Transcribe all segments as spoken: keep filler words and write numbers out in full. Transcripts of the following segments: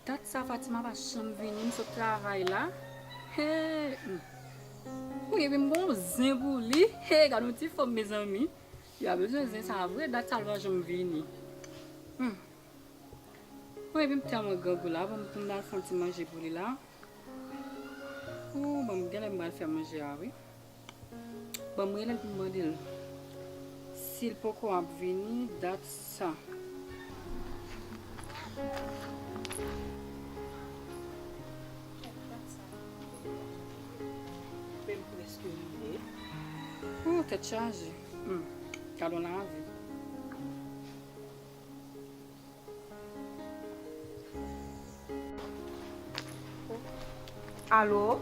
Dat sa Fatima pa janm vini, m sot travay la. Hey, hmm. Wi, epi m gon zen pou li. Hey, gade yon ti fanm, mezanmi. Li pa bezwen zen sa vre, dat sa l pa janm vini. Hmm. Wi, epi m tèlman grangou la, bon, pou m al fè yon ti manje pou li la. Ou, bon, m genlè m pral fè manje a, wi. Ban m rele l pou m mande l si l poko ap vini dat sa. Men m prèske rive. Ou, tèt chaje. Hmm. Gad on lavi. Alo?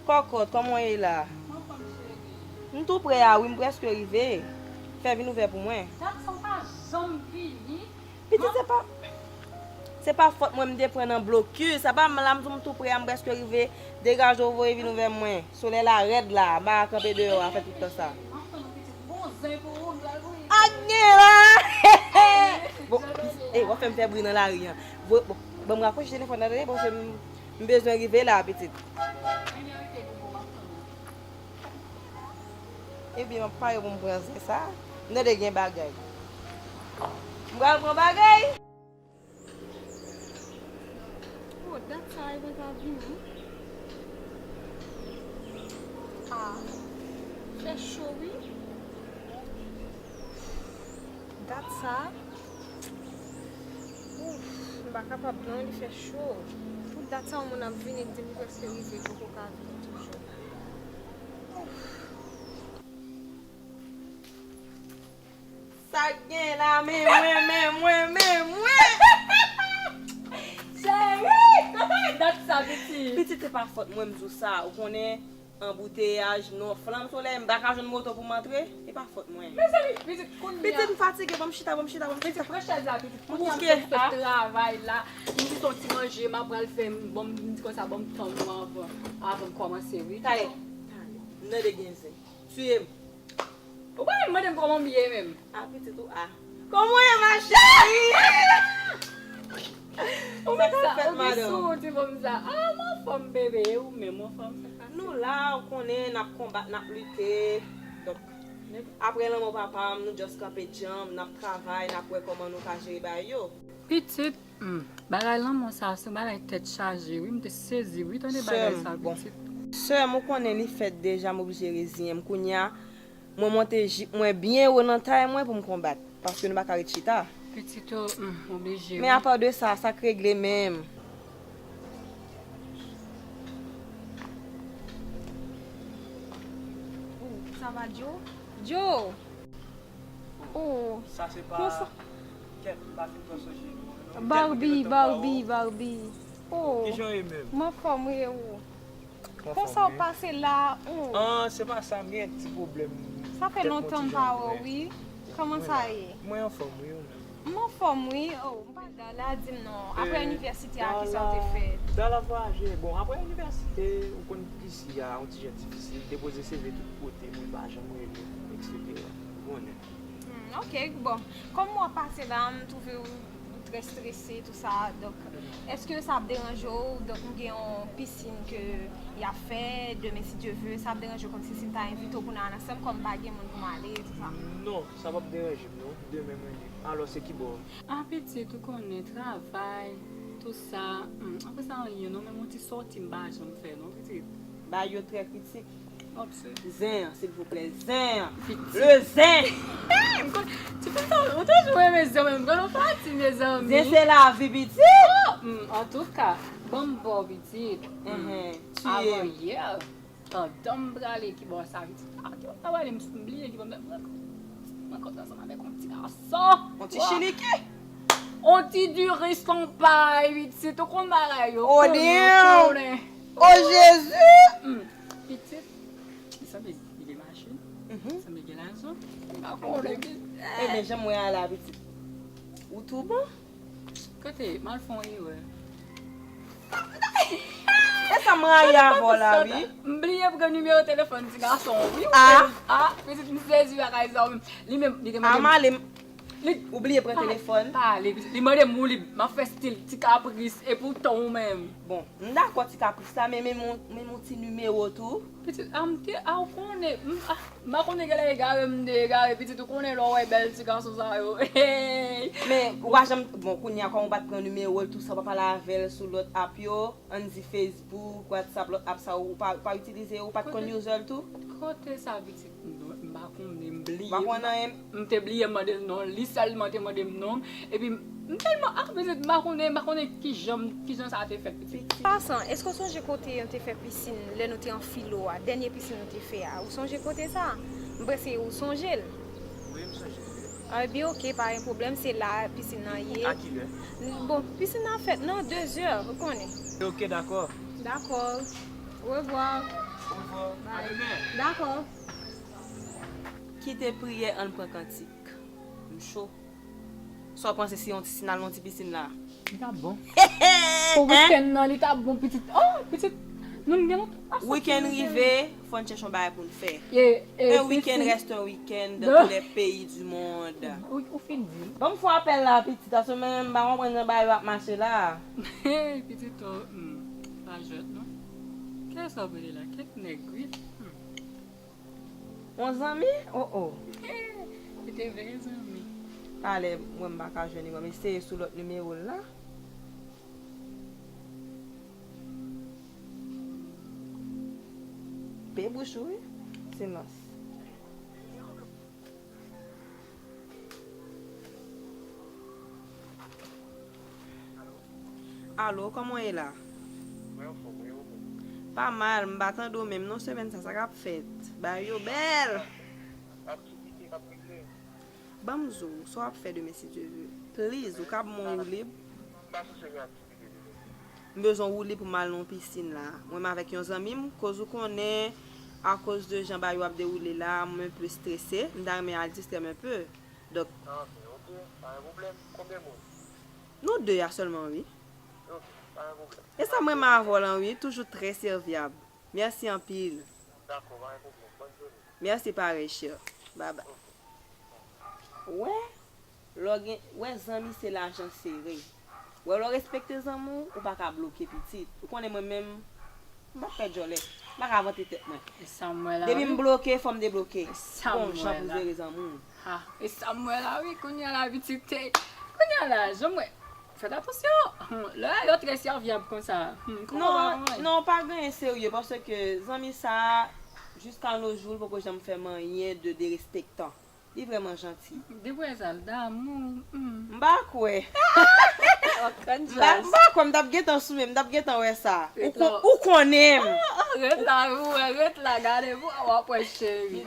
Kòkòt, kòman w ye la? M tou pre a wi, m prèske rive. Fè vin ouvè pou mwen. Dat sa w pa janm vini. Pitit, se pa, se pa fòt mwen, m te pran nan blokis. Sa pa m la, m tou, m tou pre a, m prèske rive. Degaje w, voye vin ouvè mwen. Solèy la rèd la, m pa ka kanpe deyò a fè tout tan sa. Ak gen la! Bon, e, w ap fè m fè bri nan lari an. Bon, bon, ban m rakwoche telefòn nan, tande, paske m, m bezwen rive la, pitit. Ebyen, m ap pare pou m pran zen sa. M tande gen bagay. M pral pran bagay. Oh, dat sa a, li pa ka vini. Ah, fè cho, wi. Dat sa a. Ouf, m pa kapab non, li fè cho. Pou dat sa a, yon moun ap vini, li di m li prèske rive, li poko ka vini toujou. Ouf. Sa k gen la, men mwen, men mwen, men mwen. Cheri, kote dat sa, pitit? Pitit, se pa fòt mwen, m di w sa. Ou konnen, anbouteyaj, non, flanm solèy, m pa ka jwenn moto pou m antre, se pa fòt mwen. Mezanmi, pitit, kounye a. Pitit, m fatige, ban m chita, ban m chita, ban m chita. Pitit, pran chèz la, pitit. Kounye a m sot travay la, m di se yon ti manje, m ap pral fè, m, bon, m di konsa, bon, m tann ou anvan, avan m kòmanse, wi. Talè, talè. M tande gen zen. Tiye m. Ou pa menm mande m kòman m ye menm. A, pitit ou a. Kòman w ye, ma chérie? Ou menm sa, ou gen sou ti fanm sa. A, m anfòm, bebe, e ou menm, ou anfòm? Nou la, ou konnen, n ap konbat, n ap lite. Donk, apre lanmò papa m, nou just kanpe djanm, n ap travay, n ap wè kòman nou ka jere bagay yo. Pitit, hmm, bagay lanmò sa, se yon bagay tèt chaje, wi, m te sezi, wi, tande bagay sa, pitit. Sè m, ou konnen li fèt deja, m oblije reziyen m. Kounye a, mwen monte jip mwen byen wo nan tay mwen pou m konbat, paske nou pa ka ret chita. Pitit, ou, hmm, oblije, wi. Men apa de sa, sa k regle menm. Oh, sa va, Joe? Joe! Oh, sa se pa, kèt, m pa fin pran sonje nou an, non. Barbie, Barbie, Barbie. Oh, kijan w ye menm? M anfòm, wi, e ou? Konsa w pase la, oh. An, se pa sa, m gen ti pwoblèm. Sa fè lontan m pa wè w, wi. Kòman sa ye? Mwen anfòm, wi, ou menm? M anfòm, wi. Oh, m pa la, di m non. Apre inivèsite a, kisa w te fè? Dala vwayaje. Bon, apre inivèsite, ou konn isi a, yon ti jan difisil. Depoze C V tout kote, moun pa janm rele, et cetera. Ou konnen. Hmm, ok, bon. Kòm mwa pase la, m twouve w, ou trè strese, tou sa. Donk, èske sa ap deranje w? Donk, m gen yon pisin ke y ap fè. Demen, si Dye ve, sa ap deranje w kòmsi si m ta envite w pou n al ansanm, kòm m pa gen moun pou m ale, tou sa? Non, sa p ap deranje m, non. Demen, mwen lib. Alò, se ki bò? A, pitit, ou konnen, travay, tou sa. Hmm, apre sa, anyen, non, menm yon ti sòti, m pa janm fè, non, pitit. Bagay yo trè kritik. Zen an, silvouplè, zen an. Le zen! Ti pitit, ou toujou renmen zen, menm gwo fati, mezanmi. Zen se lavi, pitit. Oh, hmm, antouka, ban m ba w, pitit. Hmm. Avan yè, pandan m prale ki bò sa, pitit, a, ki bò sa prale, m bliye ki bò m, mwen rankontre ansanm avèk yon ti gason. Yon ti chiliki. Yon ti diri san pay, pitit, ou konn bagay yo. Oh, damn! Oh, Jezi! Hmm. Pitit, li sanble li gen machin, li sanble gen lajan. M pa konnen ki. Ebyen, jan m wè a la, pitit. Ou tou bon? Kote, m al fè yon erè. E sa m rayi avè w la, wi. M bliye pran nimewo telefòn ti gason, wi. A, pitit, m sezi bagay sa, wi. Li menm, li te mande m. Li ou bliye pran telefòn. Pale, pitit. Li mande m woulib, m ap fè stil, ti kapris, e poutan ou menm. Bon, m dakò ti kapris la, men men m yon ti nimewo tou. Pitit, a m te, a ou konnen, m, a, m pa konnen genlè egare m te egare, pitit, ou konnen lè w wè bèl ti gason sa yo. Hey! Men, ou pa janm, bon, kounye a, kòm ou pa t pran nimewo l, tou sa, w pa pale avè l sou lòt app yo, ann di Facebook, WhatsApp, lòt app sa, ou pa, ou pa itilize, ou pa t konn user l tou? Kote sa, pitit? Non, m pa konnen, m bliye. Ou pa konnen anyen? M te bliye mande l non, li sèlman te mande m non. Epi m tèlman, ah, pitit, m pa konnen, m pa konnen kijan, kijan sa te fèt, pitit. Pasan, èske w sonje kote nou te fè pisin lè nou te an filo a, dènye pisin nou te fè a? Ou sonje kote sa? M panse ou sonje l. Wi, m sonje l, wi. Ah, ebyen, oke, pa gen pwoblèm, se la pisin nan ye. A kilè? Bon, pisin nan fèt nan de zè, ou konnen. Oke, dakò. Dakò. Orevwa. Orevwa. Bye. A demen. Dakò. Kite priyè, ann pran kantik. M cho. Sa w panse si yon ti, si n al nan ti pisin la? Li t ap bon. Pou wikenn nan, li t ap bon, pitit. Oh, pitit. Nou gen lontan. Wikenn rive, fò n chèche yon bagay pou n fè. Un week-end reste un week-end dans tous les pays du monde. Ou, ou fin di. Ban m fè apèl la, pitit, paske mwen menm m pa konprann jan bagay yo ap mache la. Hey, pitit, oh, hmm, pa jwèt, non. Kiyès w ap rele la? Kèk nèg, wi. Hmm. Yon zanmi? Oh, oh. Li te vle zanmi. Talè, mwen m pa ka jwenn li, mwen m eseye sou lòt nimewo l la. Pe bouch ou, wi. Silans. Alo, kòman w ye la? Mwen anfòm, wi, ou menm? Pa mal, m pa tande w menm non semèn sa, sa k ap fèt? Bagay yo bèl! Aktivite k ap regle. Ban m di w, sa w ap fè demen si Dye vle? Please, ou kab ban m yon woulib? M pa sou seri aktivite demen. M bezwen woulib pou m al nan yon pisin la. Mwen menm avèk yon zanmi m, koz ou konnen, akoz de jan bagay yo ap dewoule la, mwen un peu strese, m ta renmen al distrè m un peu. Donk, ah, ok, ok, pa gen pwoblèm. Konbyen moun? Nou de a sèlman, wi. Ok, pa gen pwoblèm. E sa m renmen avè w lan, wi, toujou trè sèvyab. Mèsi anpil. Dakò, pa gen pwoblèm. Bòn jounen. Mèsi parèy, chè. Bye bye. Wè, lè w gen, wè zanmi se lajan sere. Wè lè w respekte zanmi w, ou pa ka bloke pitit. Ou konnen mwen menm, m pa fè djòlè. M pa ka vante tèt mwen. E sa m wè la, wi. Depi m bloke, fò m debloke. E sa m wè la. Gon jan pou jere zanmi w. Ha, e sa m wè la, wi. Kounye a la, pitit, kounye a la, jan m wè. Fèt atansyon! Lè yo trè sèvyab konsa. Hmm, kòman w pa konprann? Non, non, pa gen anyen serye, paske zanmi sa, jiska no jou, l poko janm fè m anyen de derespektan. Li vrèman janti. Depi w wè sa, l damou. Hmm. M pa kwè. M pa, m pa kwè, m t ap gentan sou men, m t ap gentan wè sa. Ou kon-, ou konnen m. Ah, ah, ret la, ou wè, ret la, gade pou w ap wè cheri.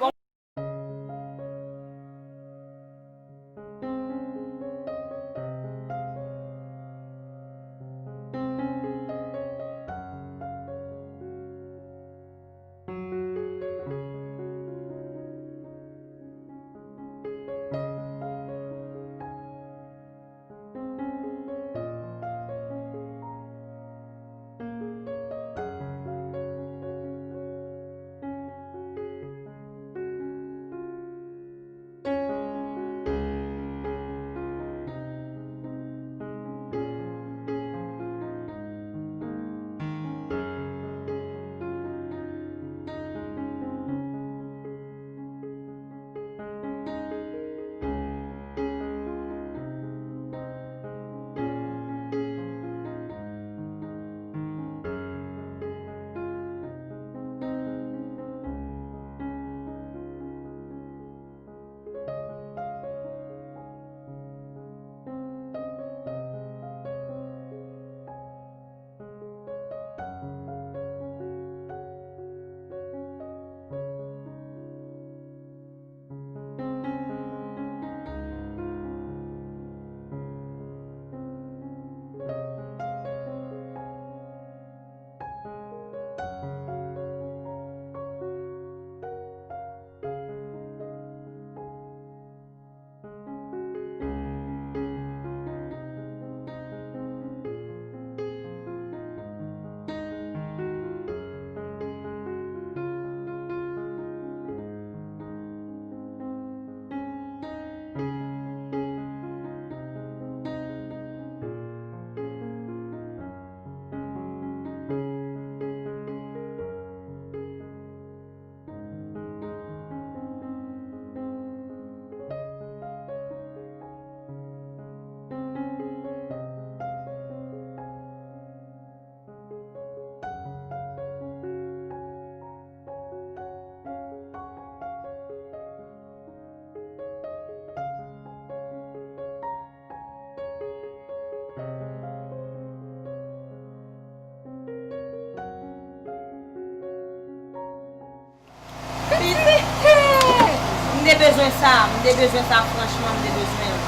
Te bezwen sa, m te bezwen sa, franchman, m te bezwen l.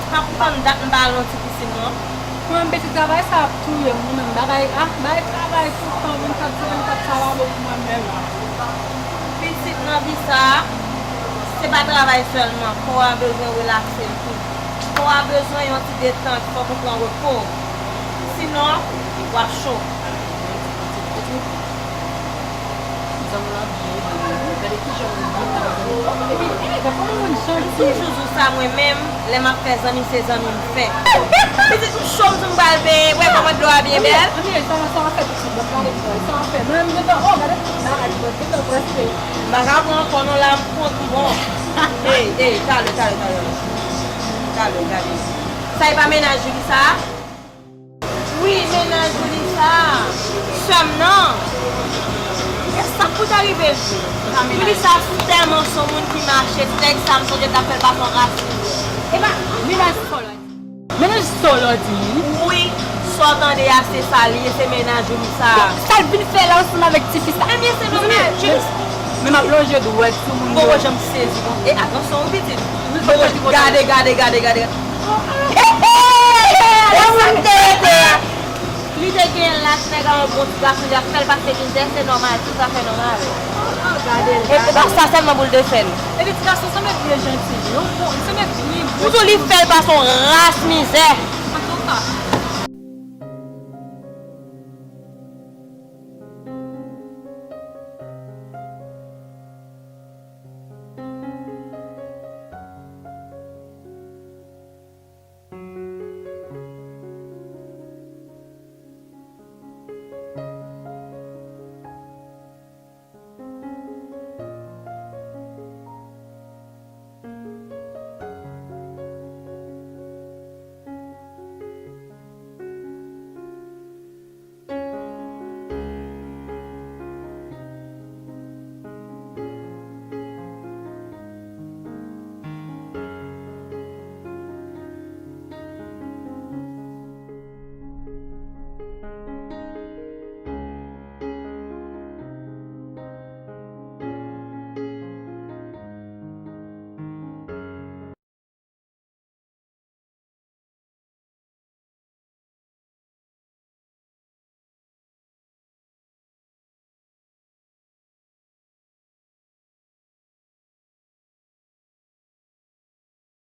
Pa pou tann dat m pa al nan ti pisin, non. Mwen menm, pitit, travay sa ap touye m, mwen menm, bagay, ah, bay travay tout tan, vennkat sou vennkat, sa pa bon pou mwen menm. Pitit, nan vi sa, se pa travay sèlman, kò a bezwen relakse l tou. Kò a bezwen yon ti detant, fòk ou pran repo. Sinon, w ap cho. Zanmi lan byen, gade kijan moun byen nan zanmi. Epi, eh, gade kòman moun janti. M toujou di w sa, mwen menm, lè m ap fè zanmi, se zanmi m fè. Pitit, m cho, m di m pral benyen, wè kòman dlo a byen bèl. Anmye, sa, sa w ap fè pitit, bon, gade, sa w ap fè. Mwen menm, gentan, oh, gade tout bagay, mwen gentan prèske. M pa ka pran ankò non, la, m kont, m bon. Ey, ey, talè, talè, talè. Talè, gade. Sa e pa mennaj Julissa a? Wi, mennaj Julissa a. Sè m nan. E sa k pou ta rive. Julissa tèlman se yon moun ki mache, nèg sa m sonje t ap fè l pase yon ras. E pa mennaj sa w la di. Mennaj sa w la di. Wi, sa w tande a se sa l ye, se mennaj Julissa a. Sa l vin fè la ansanm avèk tifi sa? Ebyen, se nòmal. Julissa. Men m ap lonje dwèt sou moun yo. Poko janm sezi konsa. E atansyon wi pitit. Gade, gade, gade, gade. Li te gen lach nèg a yon bon ti gason, li ap fè l pase mizè, se nòmal, tout zafè nòmal. Gade l. E pa sa sèlman pou l te fè l. Epi ti gason sanble byen janti, non? Bon, li sanble byen bon. M di w li fè l pase yon ras mizè. Antouka,